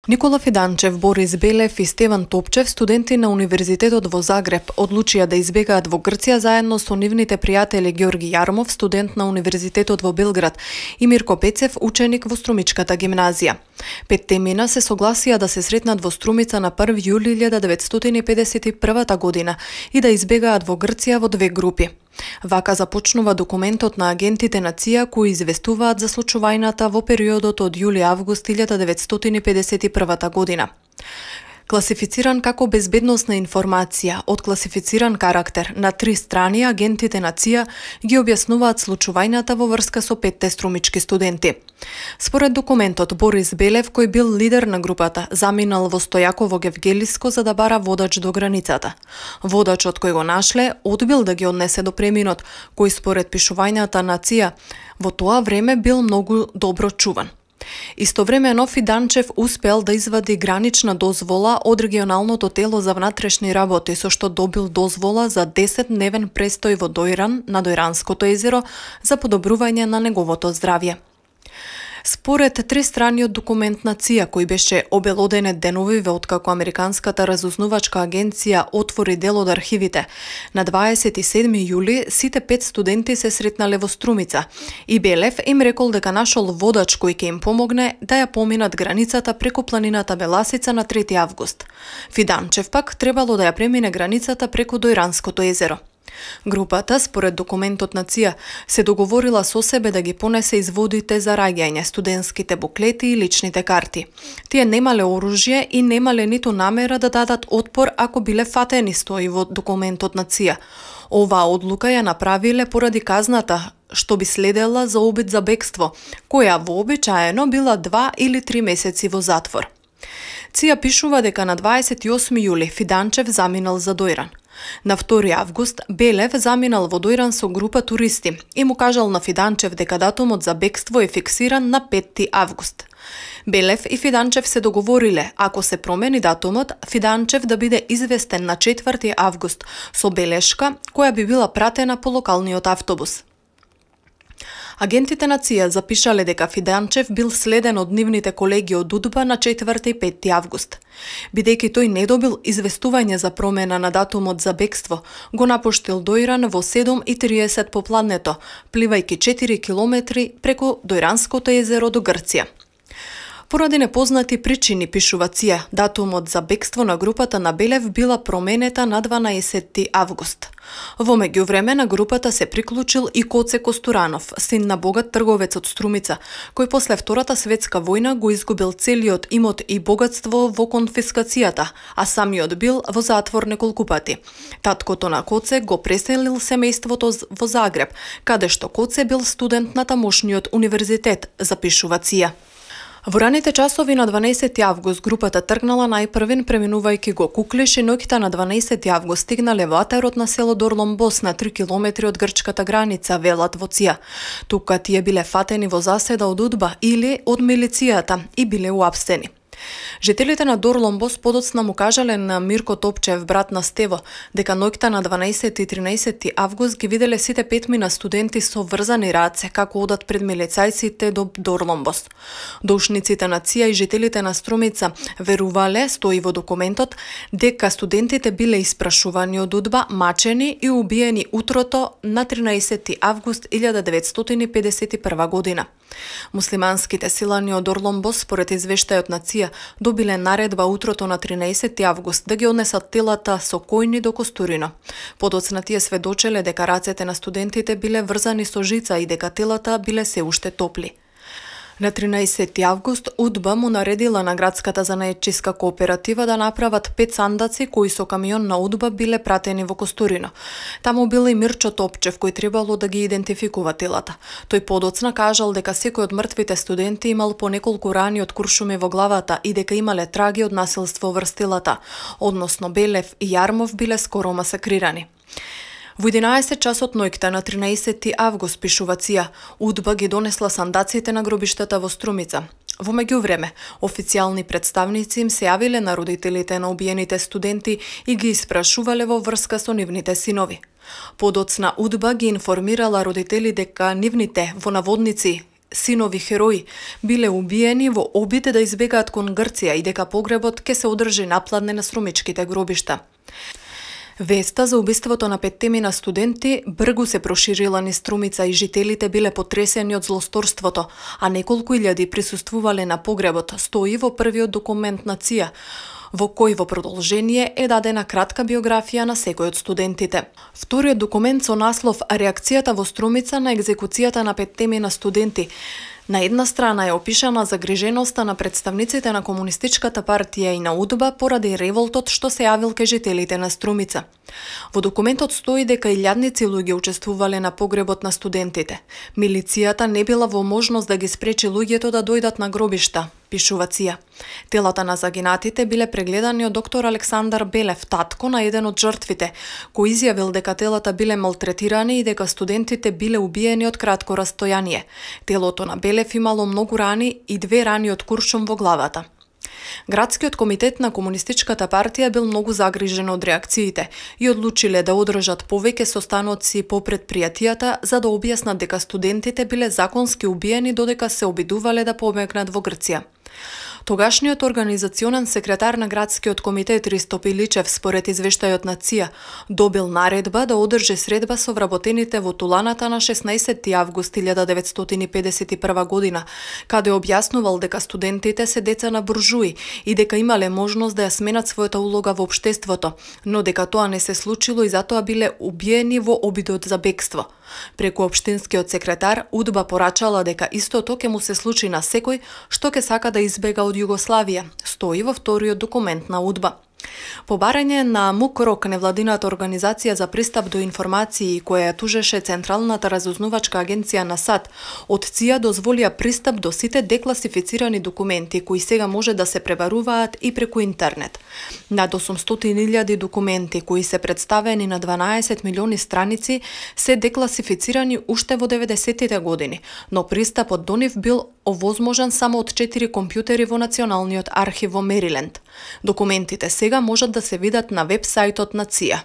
Никола Фиданчев, Борис Белев и Стеван Топчев, студенти на Универзитетот во Загреб, одлучија да избегаат во Грција заедно со нивните пријатели Ѓорги Јармов, студент на Универзитетот во Белград, и Мирко Пецев, ученик во Струмичката гимназија. Петте имена се согласија да се сретнат во Струмица на 1 јули 1951 година и да избегаат во Грција во две групи. Вака започнува документот на агентите на ЦИА кои известуваат за случувањата во периодот од јули-август 1951 година. Класифициран како безбедносна информација од класифициран карактер, на 3 страни агентите на ЦИА ги објаснуваат случувањата во врска со 5 струмички студенти. Според документот, Борис Белев, кој бил лидер на групата, заминал во Стојаково Гевгелиско за да бара водач до границата. Водачот кој го нашле одбил да ги однесе до преминот, кој според пишувањата на ЦИА во тоа време бил многу добро чуван. Истовремено Фиданчев успел да извади гранична дозвола од регионалното тело за внатрешни работи, со што добил дозвола за 10-дневен престој во Дојран на Дојранското езеро за подобрување на неговото здравје. Според тристраниот документ на ЦИА, кој беше обелоденет деновиве откако Американската разузнавачка агенција отвори дел од архивите, на 27 јули сите 5 студенти се сретнале во Струмица и Белев им рекол дека нашол водач кој ќе им помогне да ја поминат границата преку планината Беласица на 3 август. Фиданчев пак требало да ја премине границата преку Дојранското езеро. Групата, според документот на ЦИА, се договорила со себе да ги понесе изводите за раѓање, студентските буклети и личните карти. Тие немале оружје и немале ниту намера да дадат отпор ако биле фатени, стои во документот на ЦИА. Оваа одлука ја направиле поради казната што би следела за обид за бегство, која вообичаено била 2 или 3 месеци во затвор. ЦИА пишува дека на 28 јули Фиданчев заминал за Дојран. На 2 август Белев заминал во Дојран со група туристи и му кажал на Фиданчев дека датумот за бегство е фиксиран на 5 август. Белев и Фиданчев се договориле, ако се промени датумот, Фиданчев да биде известен на 4 август со белешка која би била пратена по локалниот автобус. Агентите на ЦИА запишале дека Фиданчев бил следен од нивните колеги од УДБА на 4 и 5 август. Бидејќи тој не добил известување за промена на датумот за бегство, го напуштил Дојран во 7:30 попладнето, пливајќи 4 километри преку Дојранското езеро до Грција. Поради непознати причини, пишува ЦИА, датумот за бегство на групата на Белев била променета на 12 август. Во меѓувреме на групата се приклучил и Коце Костуранов, син на богат трговец од Струмица, кој после Втората светска војна го изгубил целиот имот и богатство во конфискацијата, а самиот бил во затвор неколку пати. Таткото на Коце го преселил семејството во Загреб, каде што Коце бил студент на тамошниот универзитет, запишува ЦИА. Во раните часови на 12 август групата тргнала најпрвен преминувајќи го Куклиш и ноќта на 12 август стигнале во атарот на село Дорломбос на 3 километри од грчката граница, велат во ЦИА. Тука тие биле фатени во заседа од УДБА или од милицијата и биле уапстени. Жителите на Дорломбос подоцна му кажале на Мирко Топчев, брат на Стево, дека ноќта на 12 и 13 август ги виделе сите 5 студенти со врзани раце како одат пред милицајците до Дорломбос. Доушниците на ЦИА и жителите на Струмица верувале, стои во документот, дека студентите биле испрашувани од УДБА, мачени и убиени утрото на 13 август 1951 година. Муслиманските силани од Дорломбос, според извештајот на ЦИА, добиле наредба утрото на 13 август да ги однесат телата со којни до Костурино. Подоцна тие сведочеле дека рацете на студентите биле врзани со жица и дека телата биле се уште топли. На 13 август УДБА му наредила на градската занаетчиска кооператива да направат 5 сандаци кои со камион на УДБА биле пратени во Костурино. Таму бил и Мирчо Топчев кој требало да ги идентификува телата. Тој подоцна кажал дека секој од мртвите студенти имал по неколку рани од куршуми во главата и дека имале траги од насилство врз телата, односно Белев и Јармов биле скоро масакрирани. Во 11 часот ноќта на 13 август, пишува ЦИА, УДБА ги донесла сандаците на гробиштата во Струмица. Во меѓувреме, официјални представници им се јавиле на родителите на убиените студенти и ги испрашувале во врска со нивните синови. Подоцна УДБА ги информирала родители дека нивните, во наводници, синови херои биле убиени во обид да избегаат кон Грција и дека погребот ќе се одржи напладне на струмичките гробишта. Веста за убиството на 5 на студенти бргу се проширила низ Струмица и жителите биле потресени од злосторството, а неколку илјади присуствувале на погребот, стои во првиот документ на ЦИА, во кој во продолжение е дадена кратка биографија на секој од студентите. Вториот документ со наслов «Реакцијата во Струмица на екзекуцијата на 5 на студенти» на една страна е опишана загриженоста на представниците на Комунистичката партија и на УДБА поради револтот што се јавил кај жителите на Струмица. Во документот стои дека илјадници луѓе учествувале на погребот на студентите. Милицијата не била во можност да ги спречи луѓето да дојдат на гробишта, пишува ЦИА. Телата на загинатите биле прегледани од доктор Александар Белев, татко на еден од жртвите, кој изјавил дека телата биле малтретирани и дека студентите биле убиени од кратко растојание. Телото на Белев имало многу рани и 2 рани од куршум во главата. Градскиот комитет на Комунистичката партија бил многу загрижен од реакциите и одлучиле да одржат повеќе состаноци по предпријатијата за да објаснат дека студентите биле законски убиени додека се обидувале да побегнат во Грција. Тогашниот организационен секретар на Градскиот комитет Ристо Пиличев, според извештајот на ЦИА, добил наредба да одржи средба со вработените во Туланата на 16 август 1951 година, каде објаснувал дека студентите се деца на буржуи и дека имале можност да ја сменат својата улога во општеството, но дека тоа не се случило и затоа биле убиени во обидот за бегство. Преку општинскиот секретар, УДБА порачала дека истото ќе му се случи на секој што ќе сака да избега од Југославија, стои во вториот документ на УДБА. По барање на МУКРОК, невладината организација за пристап до информации која ја тужеше Централната разузнавачка агенција на САД, од ЦИА дозволија пристап до сите декласифицирани документи кои сега може да се пребаруваат и преку интернет. Над 800.000 документи кои се представени на 12 милиони страници се декласифицирани уште во 90-тите години, но пристапот до нив бил овозможен само од 4 компјутери во Националниот архив во Мериленд. Документите сега можат да се видат на веб сајтот на ЦИА.